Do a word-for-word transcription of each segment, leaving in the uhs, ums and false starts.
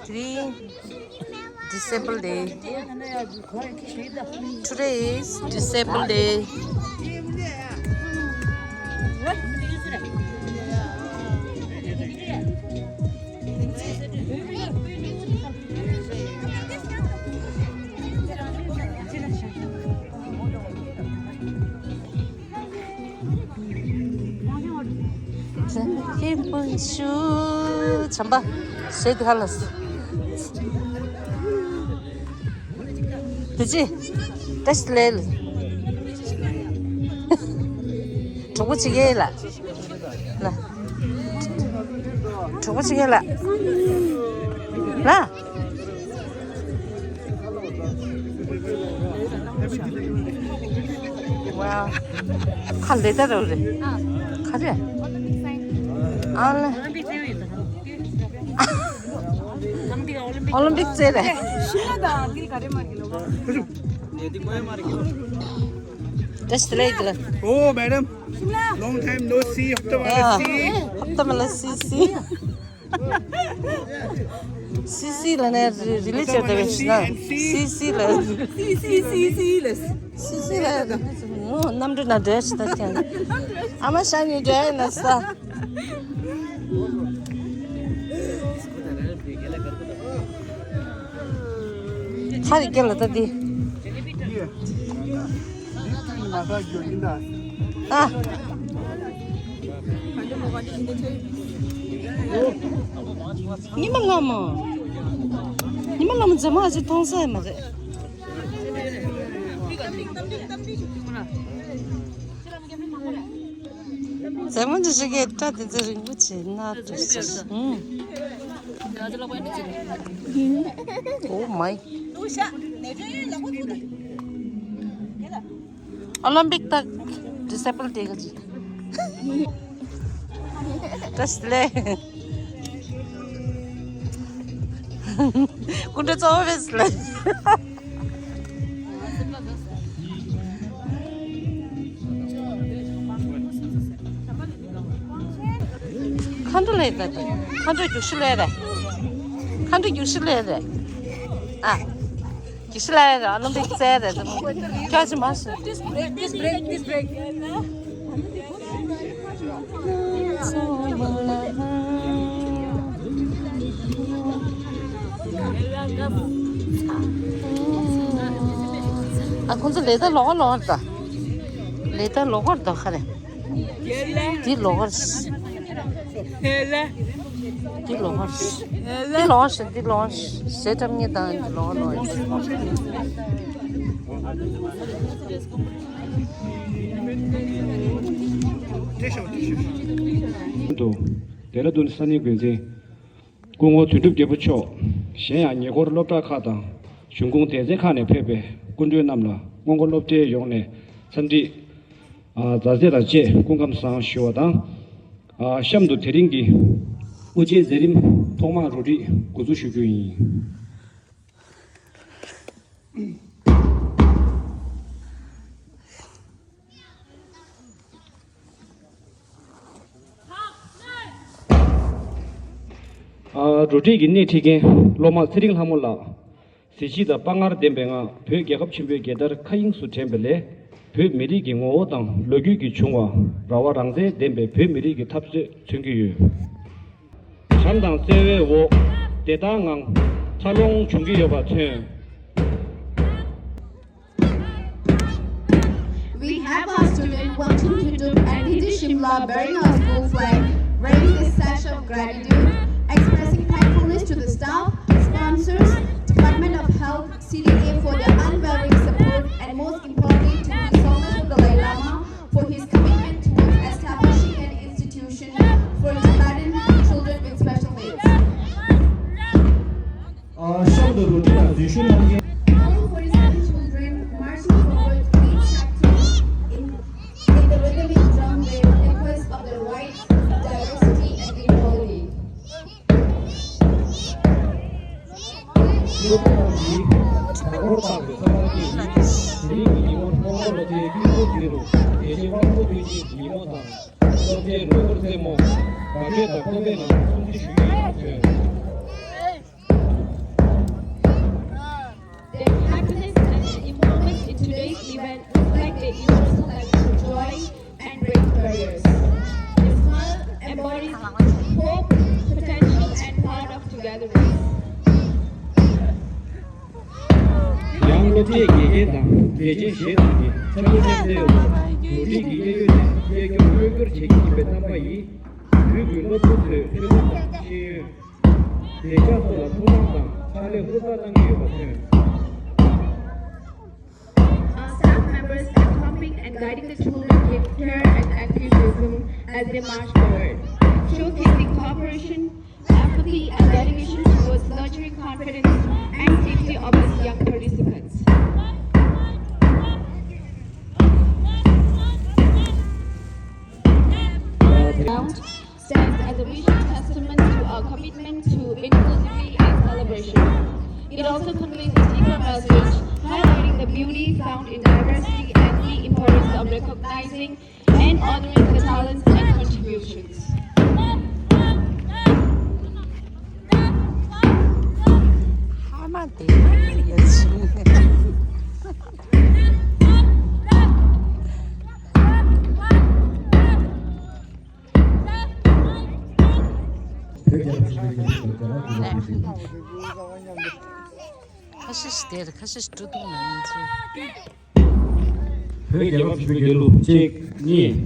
Today, Disabled Day. Today is Disabled Day. ཁྱེད་སྤུན་ཆུ་བྱམས་པ་ཞེས་དུ་ཧ་ལ་སི། དེ་ཅི། བཀྲ་ཤིས་བདེ་ལེགས། གྲོགས་པོ་བྱེད་ཀྱི་ལ། ལ། གྲོགས་པོ་བྱེད་ཀྱི་ལ། ལ། Wow. ཁ་ལེ་ད་རོ་རེ། ཁ་རེ། ཨ་ལེ། ཨོ་ལིམ་པིག་རྩེ་རེ། བཀྲ་ཤིས་བདེ་ལེགས། Oh, madam. Long time no see. ཧབ་ཏ་མ་ལ་སི། ཧབ་ཏ་མ་ལ་སི་སི། སི་སི་ལ་ནས་རི་ལི་ཆེར་དེ་བས་ཤི་ན། སི་སི་ལ། སི་སི་སི་སི་ལ། སི་སི་ལ། ཨོ་གནམ་གྲུ་ན་འདྲེ་ཤི་ད་ཁྱེད། ཨ་མ་ཤ་ཉི་འདྲེ་ན་ས། ཚ་རིག་རྒྱབ་ལ་ལྟ་དེ། ཨ། ཉི་མ་ལ་མོ། ཉི་མ་ལ་མོ་མཛེས་མ་ཨ་ཅེ་མཐོང་ས་ཡོད་མ་རེད། མཛེས་མ་ཅིག་ཞིག་གིས་སྐྲ་དེ་ཚོ་རིང་པོ་བྱས་ན་འགྲོ་ཟེར། ཨུམ། Oh my. ཨོ་ལིམ་པིག་དང་Disabled Day གི་བཀྲ་ཤིས་བདེ་ལེགས། སྐུ་མགྲོན་གཙོ་བོ་བེས་ལེ། མཁའ་འགྲོ་ལས་རེད། མཁའ་འགྲོ་རྒྱུག་ཤུལ་ལས་རེད། མཁའ་འགྲོ་རྒྱུག་ཤུལ་ལས་རེད། ཨ། རྒྱུག་ཤུལ་ལས་རེད། ཨོ་ལིམ་པིག་རྩེ་རེད། ཁྱོད་ཀྱི་མ་སུ། This break, this break, this break. ཨ་ཁོང་ཚོ་ལས་ད་ལོག་ལོག་ད། ལས་ད་ལོག་ད་ཁ་རེ། འདི་ལོག་འདི་ལོག་འདི་ལོག་འདི་ལོག་ཟས་སྤྲམ་ཉེ་དང་འདི་ལོག་ལོག་འདུག་ལྡེ་ར་ལྡུན་ས་གནས་འགོ་འཛིན་སྐུ་ངོ་དོན་གྲུབ་རྒྱལ་པོ་མཆོག་གཞན་ཡང་ཉེ་འཁོར་སློབ་གྲྭ་ཁག་དང་གཞུང་ཁོངས་སྡེ་ཚན་ཁག་ནས་ཕེབས་པའི་སྐུ་མགྲོན་རྣམས་ལ་སྔོན་འགོག་སློབ་གྲྭའི་ཡོངས་ནས་འཚམས་འདྲི། ཨ། མཛའ་བརྩེ་དང་བཅས་སྐུ་ཁམས་བཟང་ཞུ་བ་དང་། ཨ། གཤམ་དུ་དེ་རིང་གི་དབུ་འབྱེད་མཛད་རིམ་ཐོག་མར་རོ་ཊ་རི་འགོ་འཛུགས་ཞུ་རྒྱུ་ཡིན། ཨ། རོ་ཊ་རི་གི་སྣེ་ཁྲིད་མཁན་སློབ་མ་ཚེ་རིང་ལྷ་མོ་ལགས། གཟི་བརྗིད་དང་དཔའ་ངར་ལྡན་པའི་ངང་བོད་རྒྱལ་ཁབ་ཆེན་པོའི་རྒྱལ་དར་མཁའ་དབྱིངས་སུ་བསྒྲེངས་པ་ལས། བོད་མི་རིགས་ཀྱི་ངོ་བོ་དང་ལོ་རྒྱུས་ཀྱིས་བྱུང་བ་ར་བ་རང་བཙན་ལྡན་པའི་བོད་མི་རིགས་ཀྱི་འཐབ་རྩོད་མཚོན་གྱི་ཡོད། བྱམས་དང་བརྩེ་བའི་འོག་བདེ་ཐང་ངང་འཚར་ལོངས་བྱུང་གི་ཡོད་པ་མཚོན། We have our student Wangchung Tutup and Didi Shimla bearing our school flag, wearing this sash of gratitude, expressing thankfulness to the staff, sponsors, Department of Health, C D A for their unwavering support, and most importantly to His Holiness the Dalai Lama for his commitment towards establishing an institution for Tibetan children with special needs. ཨ། གཤམ་དུ་རོ་ཊ་རི་ལ་འཛུལ་ཞུགས་གནང་མཁན། All forty-seven children marching forward to each section in, in the rhythmic drum beat in quest of their rights, diversity and equality. སློབ་གྲྭ་ཁག་གི་གྲྭ་སྐོར་དང་ཚོགས་པ་བཅས་ཀྱིས་དེ་རིང་གི་ཉིན་མོར་སྔོན་འགོག་སློབ་གྲྭའི་དབུ་འཛུགས་དགེ་རྒན་དབང་པོ་བསྟན་འཛིན་གྱི་ཉིན་མོ་དང་། སློབ་གྲྭའི་ལོ་འཁོར་རྩེད་མོ། དགའ་སྐྱིད་དང་སྤོབས་པའི་ངང་སྲུང་བརྩི་ཞུ་རྒྱུ་ཡིན་པ་མཚོན། ཡང་སློབ་གྲྭའི་དགེ་རྒན་དང་དགེ་ཆེ་གཞན་རྣམས་ཀྱིས་འཆམ་མཐུན་མཉམ་འབྲེལ་འོག་ནོར་འཁྲུལ་གྱི་གཡས་གཡོན་ནས་གཡས་སྐྱོར་སྔོན་སྐྱོར་བྱེད་ཀྱི་ཡིན་པའི་རྣམ་པ་ཡིས། བོད་ཀྱི་སློབ་ཕྲུག་ཚོའི་ཐོས་རྩོམ་དང་ཤེས་ཡོན། བདེ་འཇགས་སོགས་ལ་ཐོབ་ཐང་དང་ཕྱག་ལས་ཧུར་ཐག་གནང་གི་ཡོད་པ་ཐོན། Our staff members are helping and guiding the children with care and activism as they march forward, showcasing cooperation, empathy, and dedication towards nurturing confidence and safety of these young participants. Round stands as a visual testament to our commitment to inclusivity and celebration. It also conveys a deeper message, highlighting the beauty found in diversity and the importance of recognizing and honoring the talents and contributions. ཁ་ཤས་ཤིག་དེར་ཁ་ཤས་ཤིག་འགྲོ་ཐུབ་མ་ཡིན་ཚེ། བོད་རྒྱལ་ཁབ་ཆེན་པོའི་རྒྱལ་གླུ་གཅིག་གཉིས།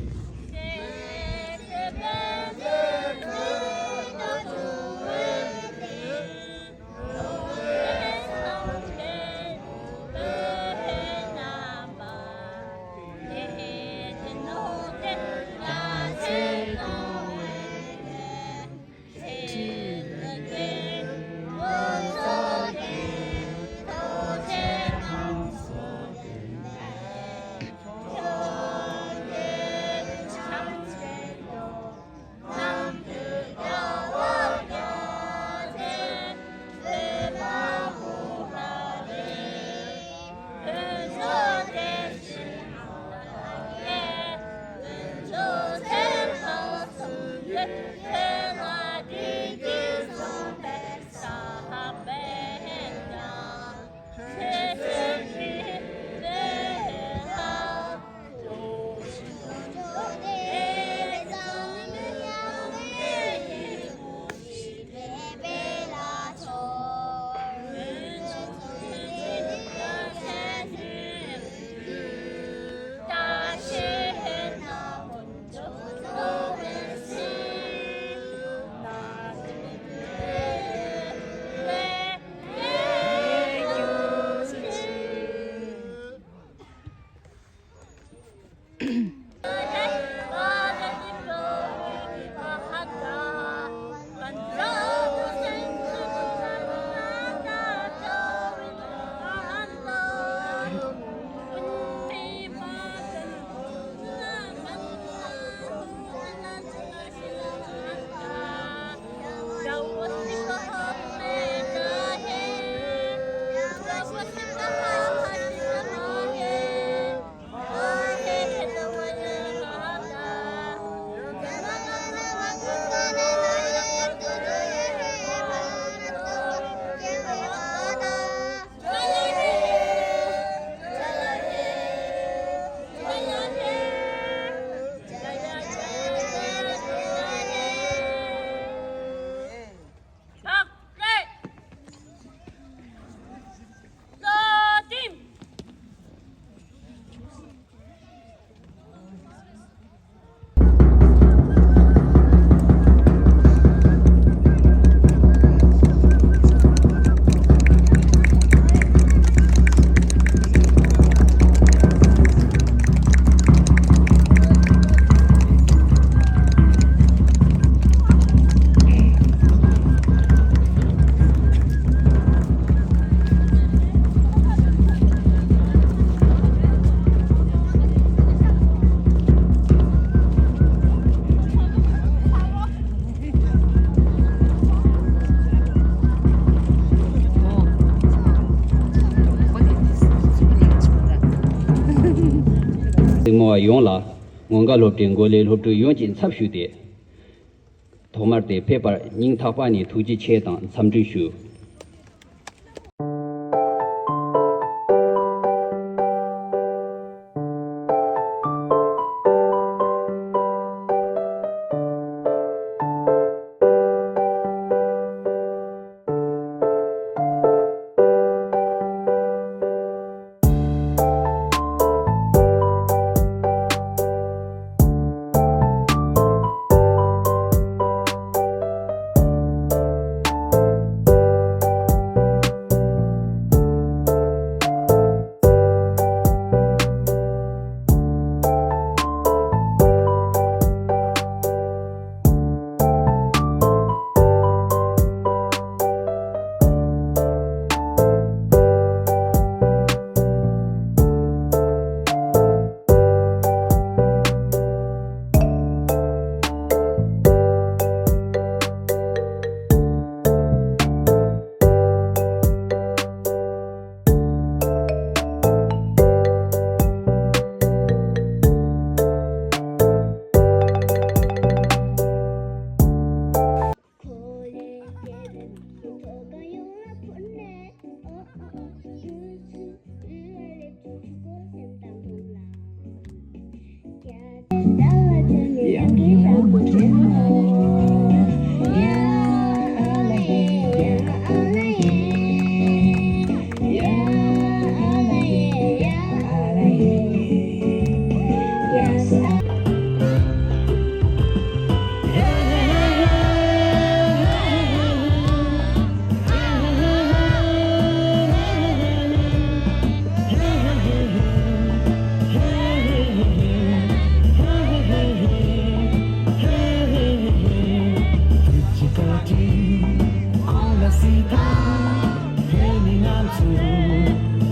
གཟིགས་མོ་བ་ཡོངས་ལ་ངོ་དགའ་སློབ་གྲྭའི་འགོ་ལས་སློབ་ཕྲུག་ཡོངས་ཀྱི་ཚབ་ཞུས་ཏེ། ཐོག་མར་དེ་ཕེབས་པར་སྙིང་ཐག་པ་ནས་ཐུགས་རྗེ་ཆེ་དང་འཚམས་འདྲི་ཞུ།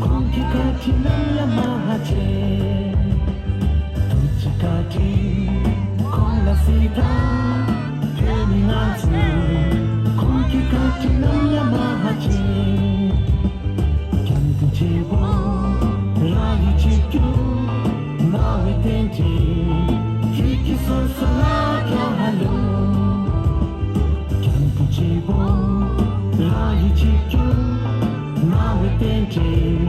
ཁོང་གི་བཀའ་དྲིན་ནམ་ཡང་མ་བརྗེད། ཐུགས་རྗེ་བཀའ་དྲིན་ཁོང་ལ་གཟིགས་དང་། བོད་མི་ང་ཚོ་ཁོང་གི་བཀའ་དྲིན་ནམ་ཡང་མ་བརྗེད། སྐྱབས་མགོན་ཆེན་པོ་རང་ཡིད་ཆེས་རྒྱུ་སྨྲ་བའི་རྟེན་འབྲེལ་ཁྱེད་ཀྱི་སོ་སོ་ལ་ཁ་ལོ། སྐྱབས་མགོན་ཆེན་པོ་རང་ཡིད་ཆེས་རྒྱུ་སྨྲ་བའི་རྟེན་འབྲེལ་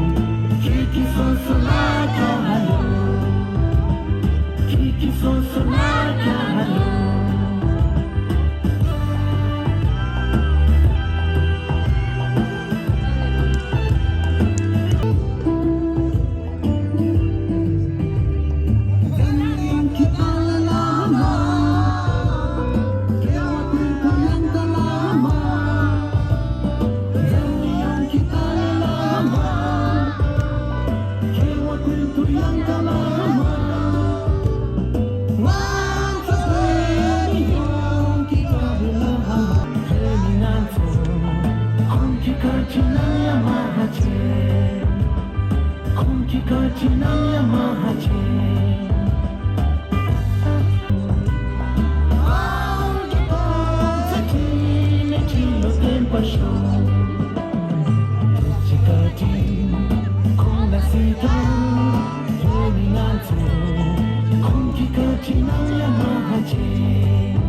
ཁྱེད་ཀྱི་སོ་སོ་ལ་ཁ་ལོ། ཁྱེད་ཀྱི་སོ་སོ་ལ་ཁ་ལོ། ཁོང་གི་བཀའ་དྲིན་ནམ་ཡང་མ་བརྗེད། ཁོང་གི་བཀའ་དྲིན་ནམ་ཡང་མ་བརྗེད། ཨང་གི་ཕ་ཚ་ཁྲིད་ནས་ཁྲིད་ལོ་བརྟན་པར་ཤོག་ཐུགས་རྗེ་བཀའ་དྲིན་ཁོང་ལ་གཟིགས་དང་། བོད་མི་ང་ཚོ་ཁོང་གི་བཀའ་དྲིན་ནམ་ཡང་མ་བརྗེད།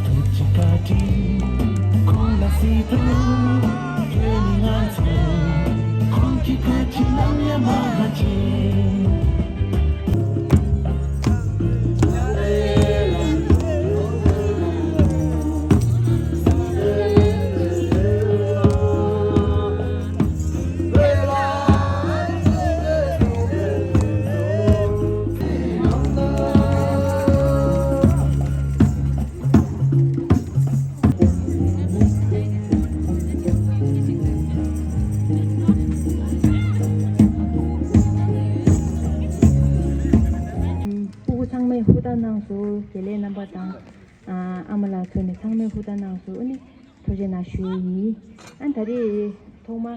ཐུགས་རྗེ་བཀའ་དྲིན་ཁོང་ལ་གཟིགས་དང་། བོད་མི་ང་ཚོ་ཁོང་གི་བཀའ་དྲིན་ནམ་ཡང་མ་བརྗེད། སྤུ་གུ་ཚང་མས་ཧུར་ཐག་གནང་སོང་། དགེ་ལས་རྣམ་པ་དང་། ཨ་མ་ལགས་ཚོ་ནས་ཚང་མས་ཧུར་ཐག་གནང་སོང་། ཨ་ནི་ཐུགས་རྗེ་གནང་ཞུ་ཡི་ཡིན། ཨ་ད་རེས་ཐོག་མ།